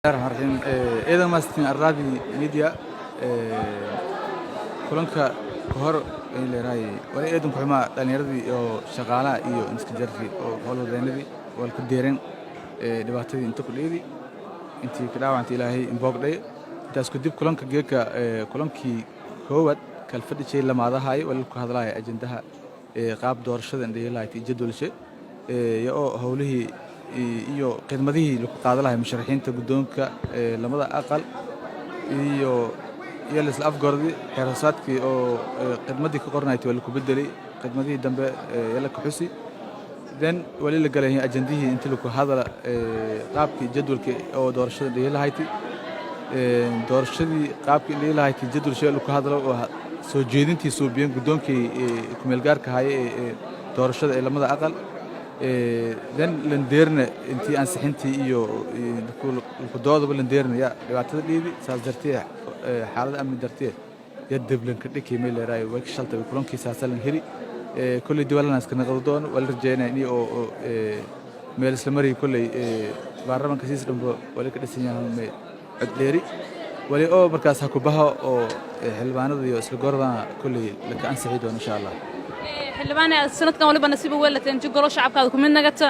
Raxmaan raxiim. Ciidan maastin Arlaadi Media kulanka ka hor in leerahay wali ciidan ku xumaa dhalinyaradii iyo shaqaalaha iyo iska jarkii oo howlwadeenadii wal ku deereen dhibaatadii inta ku dheedi, intii ka dhaawacantay Ilaahay inboogdhay. Intaas kadib, kulanka geedka, kulankii koowaad kalfadhishay lamaadahay, wali ku hadlaaya ajendaha qaab doorashada indhihilahayti jadwalshe iyo oo howlihii iyo khidmadihii lagu qaada lahay musharaxiinta guddoonka lamada aqal iyo laisla afgordi xeer hoosaadkii oo khidmadii ka qornaytay waa laku bedelay khidmadihii dambe yala ka xusi. Then wali la galay ajendihii intii laku hadala qaabkii jadwalkii oo doorashada dhihi lahayti, doorashadii qaabkii dhihi lahayti jadwalshee laku hadalo oo soo jeedintii suubiyen guddoonkii kumeelgaarka haye ee doorashada ee lamada aqal. Then landeerna intii ansixintii iyo doodaba landeerna ya dhibaatada dhiidi. Saas dartee, xaaladda amni dartee ya deblanka dhikii may leeraay way ka shaltay kulankii saasa lan heli. Kolley diwaalana iska naqdo doono, waa la rajeynaya inii oo meel isla marayay. Kolley baarlamaanka siis dhanba wali ka dhisan yahay cod dheeri wali oo markaas ha ku baho oo xildhibaanada iyo isla goordana kolley laka ansixi doono, insha Allah. Xildhibaan, sanadkan waliba nasiiba weelateen inti golo shacabkaada ku mid nagata.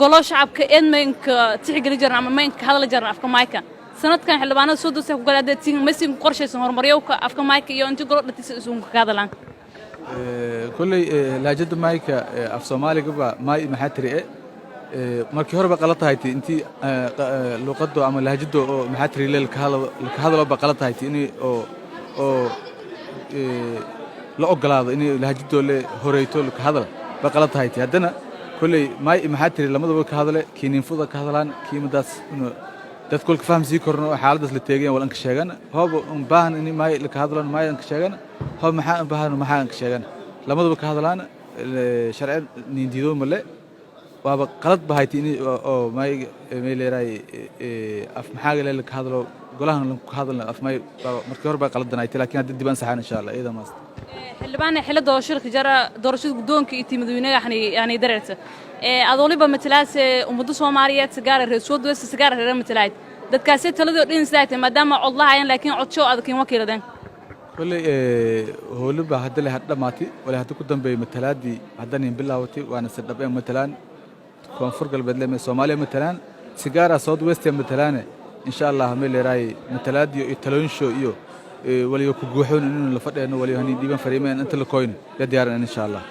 Golo shacabka eed maynka tixgeli jiran ama maynka hadla jiran afka mayka. Sanadkan xildhibaanada soo doosay ku galaadee tin masin ku qorshaysan horumaryowka afka mayka iyo inti golo dhatisa isugu ka hadlaan? Kolley laajada mayka af Soomaaligaba maay maxaa tiri markii horeba qalad tahayti intii luqado ama lahjado oo maxaa tiri le laka hadalo ba qalad tahayti inii oo la ogolaado inay lahjadoo le horeyto laka hadal ba qalad tahayti. Haddana kolley maay maxaa tiri lamadaba ka hadale, kii ninfuda ka hadlaan, kii madaas dad kolka fahamsii korno oo xaaladaas la teegayan wal anka sheegan. Hooba un baahan ini maay laka hadlan, maay anka sheegan. Hoob maxaa un baahan, maxaa anka sheegan. Lamadaba ka hadlaan, sharci nindiido male. Waaba qalad bahayti ini oo maay may leeraay af maxaa le laka hadlo golahan lanku hadalna af maay. Markii hore baa qaladanayti, laakiin hadda dib ansaxaan, insha Allah. Iyada maasta. Xildhibaan, xilli doorashada jara, doorashada guddoonka iyo tii madaxweynaha yani dareerta aad waliba matalaase ummadda Soomaaliyeed, sagaara reer soo duwaysa, sagaara reer matalayd dadkaasi taladoo dhin sidaaytay maadaama cod lahaayeen, laakiin codsho aad kiin wakiiladeen. Kolley howliba hadda le had dhammaatay. Wali hadda ku dambeeyey matalaadii haddanin bilaawatay, waana si dhab matalaan Koonfur Galbeed le Soomaaliya matalaan, sigaara South West matalaane, insha Allah. May leeraay matalaadiyo iyo talooyinsho iyo waliyo ku guuxoon inuu la fadheeno, waliyo hani dhiiban fariimeen inta la koyno ya diyaaran, insha Allah.